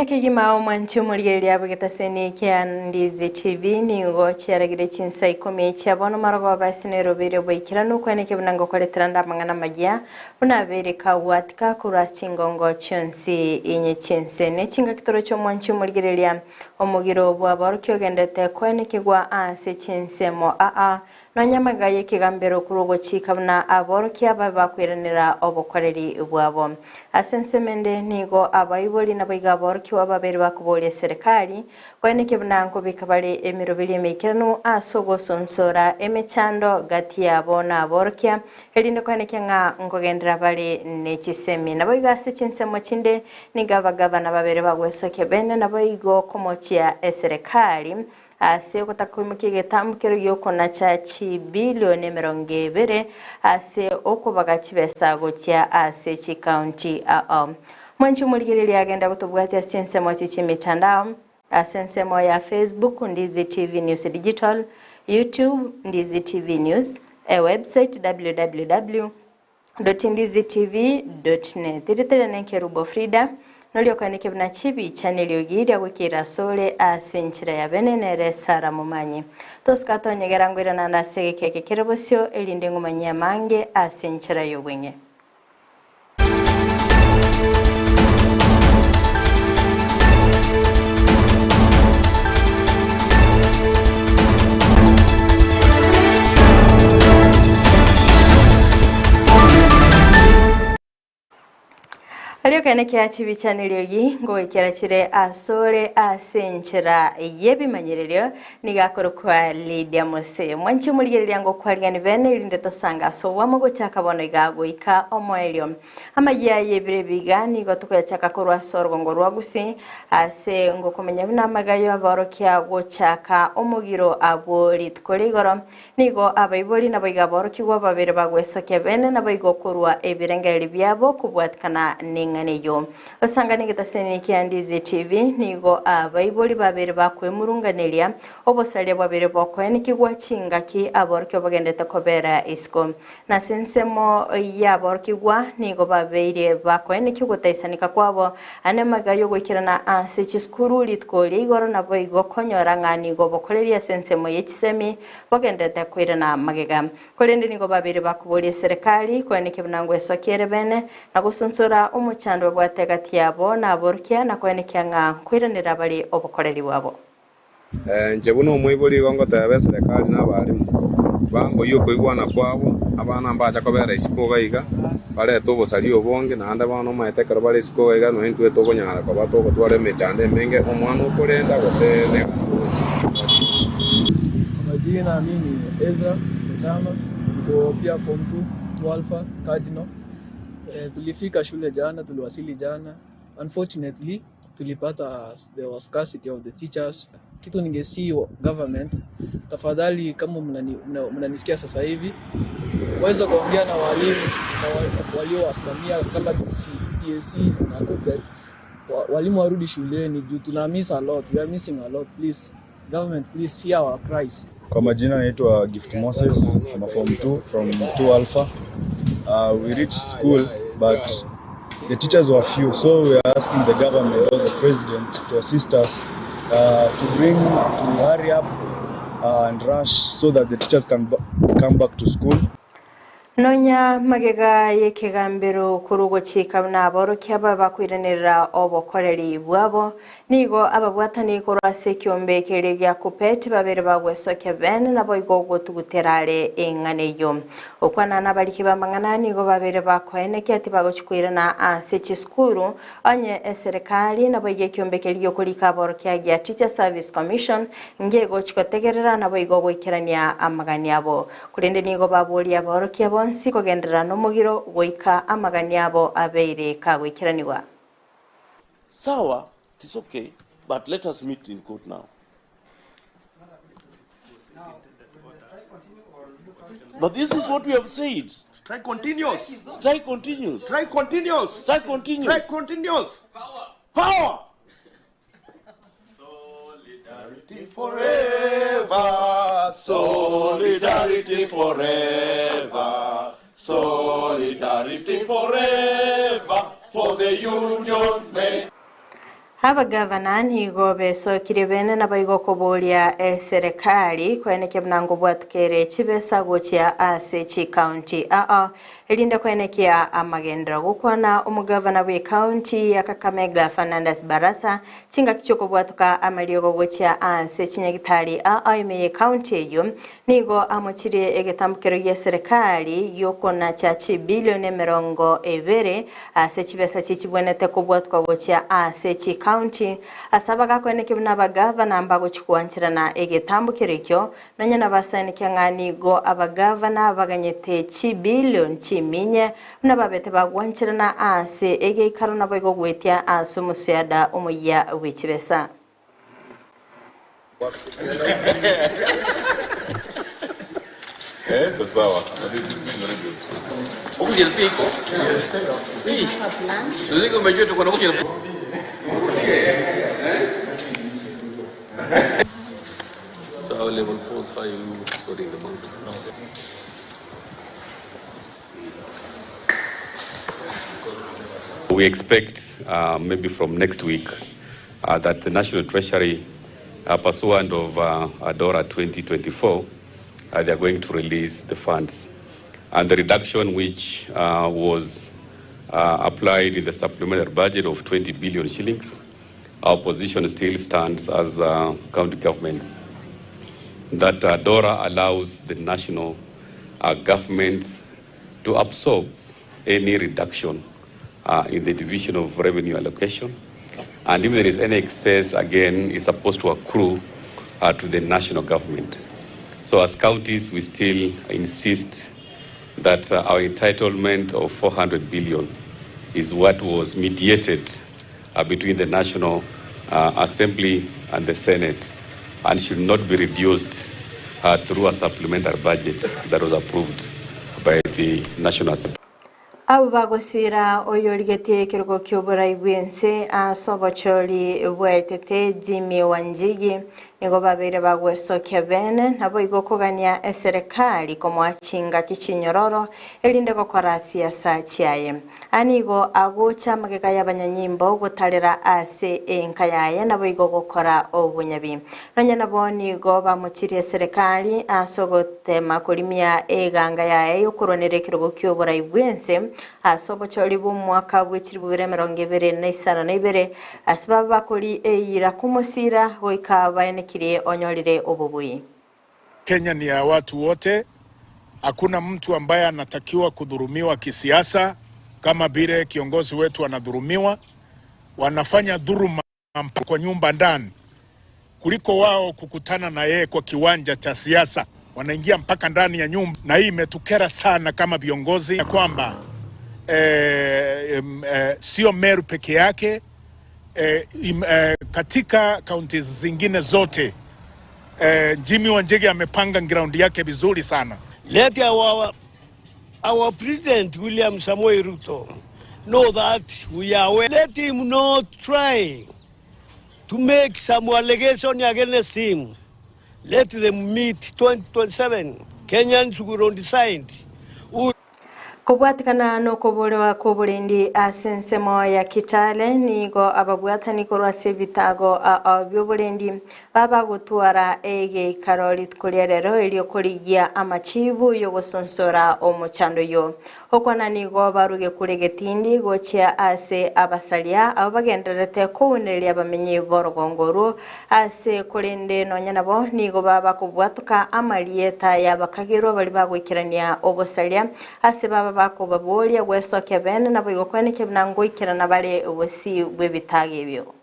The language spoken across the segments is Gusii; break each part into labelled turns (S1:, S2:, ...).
S1: Mbuya kegima omwanchi omorigereria bw'egetaseni kia Ndizi TV nigo chiaragire chinsa ikomi chia bono marogoba ase Nairobi boikeranu kweneke buna ngokoretera nde amang'ana amayia buna abeire kagwatika korwa ase chingongo chionsi inye chi'ense. Ne chingaki toroche omwanchi omorigereria omogiro bw'aborokia ogendete koenekigwa ase chinsemo aa Nonya amagega y'ekegambero korwa ogochika buna aborokia babe bakoiranera obokoreri bwabo. Ase ensemo ende nigo abaibori naboigo aborokigwa babere bakoboria eserekari koenekia buna nkobeka bare emeroberi emeikeranu ase ogosonsora emechando gati yabo na aborokia, erinde koenekia ng'a nkogenderera bare ne chisemi. Naboigo ase chinsemo chinde nigo abagavana babere bagwesokia bene naboigo komochia eserekari Ase ogotakoimokia egetambo gi'okonacha chibilioni 20 ase okobaga chibesa gochia ase chikaunti ao. Mwanche omorigereria agenda gotobwatia ase chinsemo echi chi'emetandao, ase ensemo ya Facebook, Ndizi TV News Digital, YouTube, Ndizi TV News, ewebsite www. Ndizitv.net. Ritere nekerubo Frida, noria okoeneke buna chibicha neriogi ria goikeira asore ase enchera ya bene nere Sarah Momanyi. Tosika tonyegera ngoirana ase egeka eke kere bosio erinde ng'omanyie amange ase enchera y'obweng'e. Aria okene kia chibicha neriogi ngoikera chire asore ase enchera y'ebimanyererio nigo akorokwa Lydia Mose. Mwanche morigereria ngokwarigani bene erinde tosange ase obwamo gochaka bono iga goika omoerio. Amayia y'ebiro ebi iga nigo tokoyachaka korwa ase orogongo rwa Gusii, ase ngokomenya buna amagayo aborokia gochaka omogiro abwo rituko rigoro. Nigo abaibori naboigo aborokigwa babere bagwesokia bene naboigo korua ebirengererio biabo kobwatikana neng'ana eyio. Osangane egetaseni kia Ndizi TV nigo abaibori babere bakwemurunganeria obosaria bwabere bokoenekigwa chingaki aborokigwa bagendete kobera isiko. Na ase ensemo y'aborokigwa nigo babeire bakoenekia ogotaisanika kwabo ane magega y'ogoikerana ase chisukuru rituko ria igoro naboigo konyora ng'a nigo bokoreria ase ensemo ye chisemi bogenderete koirana magega. Korende nigo babeire bakoboria eserekari koenekia buna ngwesokia ere bene na gosonsora omochando babwate gati yabo na aborokia na koenekia ng'a nkoiranera bare obokoreri bwabo.
S2: Inche buna omoibori igo ngoteba eserekari na abalimu, bangoyie okoigwana kwabo, abana mbacha kobera isiko iga iga, barete obosaria obonge, naende bono omanyete ekero bare isiko iga iga nonya intwe tokonyara koba togotwara emechando emenge, omwana okorenda gose negasi ogochia gokora.
S3: Kwa majina mi ni Ezra Ochama, niko pia form 2, 2 Alpha Cardinal. Eh, tulifika shule jana, tuliwasili jana. Unfortunately, tulipata there was scarcity of the teachers. Kitu ningesi government, tafadhali kama mnanisikia mna, mna sasa hivi waweze kuongea na walimu na waliowasimamia kama TC, TSC na KUPPET, walimu warudi shuleni juu tuna miss a lot, we are missing a lot. Please government, please hear our cries.
S4: Kwa majina naitwa Gift Moses, I'm a form 2 from 2 Alpha. We reached school but the teachers were few, so we are asking the government or the president to assist us to bring to hurry up and rush so that the teachers can come back to school.
S1: Nonya magega y'ekegambero korwa ogochika buna aborokia babe bakoiranerera obokoreri bwabo, nigo ababwatani korwa ase ekiombe keria gia Kuppet babere bagwesokia bene naboigo gotugutera are eng'ana eyio. Gokwana nabariki b'amang'ana nigo babere bakoenekia tibagochia koirana ase chisukuru onye eserekari naboigo ekiombe keria gi'okorika aborokia gia Teacher Service Commission ngegochia gotegerera naboigo goikerania amagani abo. Korende nigo baboria aborokia bonsi kogenderera nomogiro goika amagani abo abeire kagoikeranigwa.
S5: Sawa, it is okay, but let us meet in court now. But this is what we have said.
S6: Strike continues.
S5: Strike continues.
S6: Strike continues.
S5: Strike continues.
S6: Strike continues.
S5: Power. Power.
S6: Solidarity forever. Solidarity forever. Solidarity forever. For the union made.
S1: Abagavana nigo besokire bene naboigo koboria eserekari koenekia buna ngobwatukere chibesa gochia ase chikaunti aa erinde koenekia amagendero. Gokwana omogavana bwe ekaunti ya Kakamega Fernandes Barasa chingaki chiokobwatuka amariogo gochia ase chinyagitari aa ime ye ekaunti eyio nigo amochirie egetambukero gia eserekari giokonacha chibilioni 20 ase chibesa chichibwenete kobwatuka gochia ase chikaunti ase abagakoenekia buna abagavana mbagochikwancherana egetambukero ekio nonya nabasaenekia ng'a nigo abagavana baganyete chibilioni chiminye buna babete bagwancherana ase egeikaro naboigo gwetia ase omoseada omoyia bwe chibesa.
S7: So our level 4 is how you sorting them out.
S2: We expect maybe from next week that the National Treasury, pursuant of ADORA 2024, they are going to release the funds. And the reduction which was applied in the supplementary budget of 20 billion shillings, our position still stands as county governments that ADORA allows the national government to absorb any reduction in the division of revenue allocation. And if there is any excess, again, it's supposed to accrue to the national government. So as counties, we still insist that our entitlement of 400 billion is what was mediated between the National Assembly and the Senate and should not be reduced through a supplementary budget that was approved by the National Assembly.
S1: Abo bagosira oyorigetie ekerogo kia oborai bwense ase obochori bwaetete Jimmy Wanjigi nigo babeire bagwesokia bene naboigo kogania eserekari komoa chingaki chinyororo erinde gokora siasa chiaye. Anigo agocha amagega y'abanyanyimbo gotarera ase enka yaye naboigo gokora obonyabi. Nonya nabo nigo bamochirie eserekari ase ogotema korimia eganga yaye yokorwanera ekerogo kia oborai bwense ase obochori bw'omwaka bwa 2022 ase baba bakori eira komosira goika baenekirie onyorire obobui.
S8: Kenya ni ya watu wote. Hakuna mtu ambaye anatakiwa kudhurumiwa kisiasa kama vile kiongozi wetu anadhurumiwa. Wanafanya dhuluma kwa nyumba ndani kuliko wao kukutana na yeye kwa kiwanja cha siasa, wanaingia mpaka ndani ya nyumba, na hii imetukera sana kama viongozi kwamba sio Meru peke yake katika kaunti zingine zote Jimmy Wanjigi amepanga ground yake vizuri sana.
S9: Let our president William Samoei Ruto know that we are aware. Let him not try to make some allegation against him. Let them meet 2027. Kenyans will decide who
S1: Kobwatikana nokoborewa koborendi ase ensemo ya Kitale nigo ababwatani korwa ase ebitago byoborendi babagotwara egeikaro rituko ria rero erio korigia amachibu yogosonsora omochando yo. Okwana nigo baruge kure getindi gochia ase abasalia abo bagendererete kounereria abamenyi b'orugongo orwo ase korende nonya nabo nigo babakobwatuka amarieta yabakagerwa bari bagoikerania obosalia ase baba bakobaboria gwesokia bene nabo igokwenekia buna ngoikerana bare obosi bw'ebitago ebyo.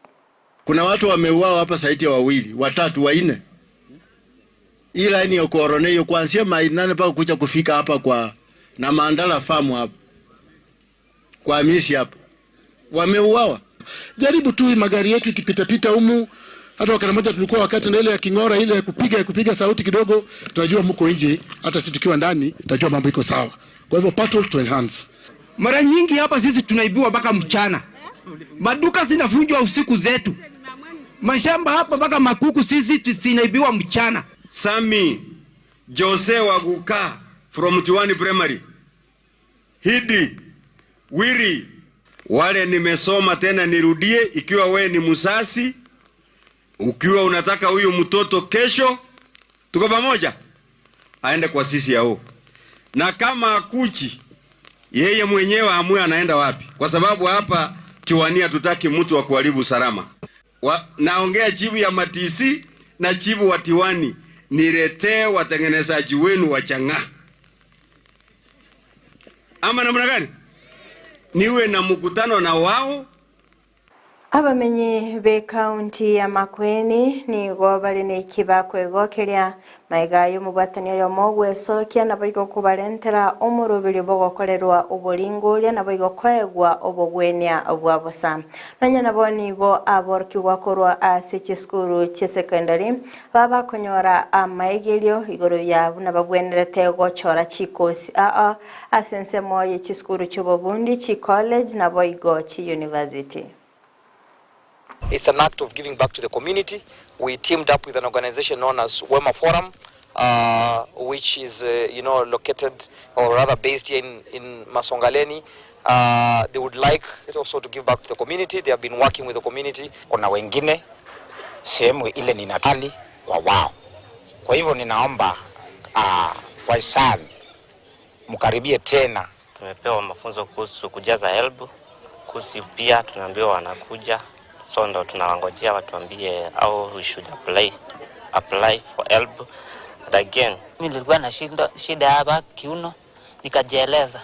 S10: Kuna watu wameuawa hapa zaidi ya wawili, watatu, wanne. Hii line ya Korone hiyo kuanzia maili 8 mpaka kuja kufika hapa kwa na Mandala farm hapa. Kwa Misi hapa. Wameuawa.
S11: Jaribu tu magari yetu ikipita pita humu, hata wakati mmoja tulikuwa wakati na ile ya king'ora ile ya kupiga sauti kidogo, tunajua mko nje, hata sisi tukiwa ndani tunajua mambo iko sawa. Kwa hivyo patrol to enhance.
S12: Mara nyingi hapa sisi tunaibiwa mpaka mchana. Maduka zinavunjwa usiku zetu. Mashamba hapa mpaka makuku sisi zinaibiwa mchana.
S13: Sami Jose Waguka from Tiwani Primary. Hidi Wiri. Wale nimesoma tena nirudie, ikiwa we ni msasi, ukiwa unataka huyu mtoto kesho, tuko pamoja, aende kwa sisi yao, na kama akuchi yeye mwenyewe amue anaenda wapi, kwa sababu hapa Tiwani hatutaki mtu wa kuharibu salama. Naongea chifu ya Matisi na chifu wa Tiwani, niletee watengenezaji wenu wa chang'aa, ama namna gani? Niwe na mkutano na wao.
S1: Abamenyi be kaunti ya Makueni nigo bari na ekibakwegokera maiga y'omobwatani oyomo ogwesokia nabo igo kobarentera omoroberi bogokorerwa oboringoria nabo igo koegwa obogwenia bwa bosa. Nonya nabo nigo aborokigwa korwa ase chisukuru chia secondary babakonyora amaigerio igoro ya buna babwenerete gochora chikosi aa ase ensemo ye chisukuru chi'obobundi, chicollege nabo igo chi university.
S14: It's an act of giving back to the community. We teamed up with an organization known as Wema Forum, which is located or rather based here in Masongaleni. They would like also to give back to the community. They have been working with the community.
S15: Kuna wengine sehemu ile ni natali kwa wao. Kwa hivyo ninaomba kwa hisani mkaribie tena.
S16: Tumepewa mafunzo kuhusu kujaza HELB, kuhusu pia tunaambiwa wanakuja, so ndo tunawangojea watuambie how we should apply for HELB. And again,
S17: Mimi nilikuwa na shida hapa kiuno, nikajieleza,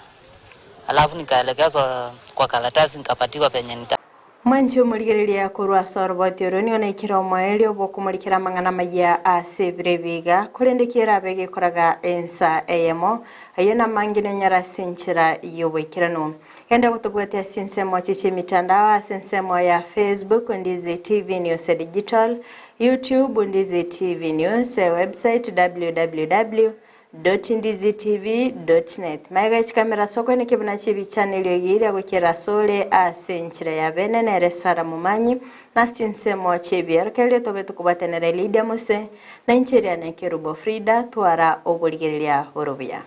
S17: alafu nikaelekezwa kwa karatasi, nikapatiwa penye nita
S1: Mwanchi omorigereria korwa ase oroboti oro nigo naikire omoerio bwokomorikera amang'ana maya ase ebire biga korende kerabe gekoraga ensa eyemo aye namange nenyara ase enchera y'oboikeranu. Genda gotobwatia ase ensemo chiche emitandao ase ensemo ya Facebook Ndizi TV News Digital, YouTube Ndizi TV News, website www.ndizitv.net. Maiga chikamera soko nekebuna chibichane gira gukera sole ase enchera ya bene nere Sara Mumanyi nasi ensemo chebierokererio tobe tukubatenera Lydia Muse na enchera ya Kerubo Frida twara oborigereria orobuya.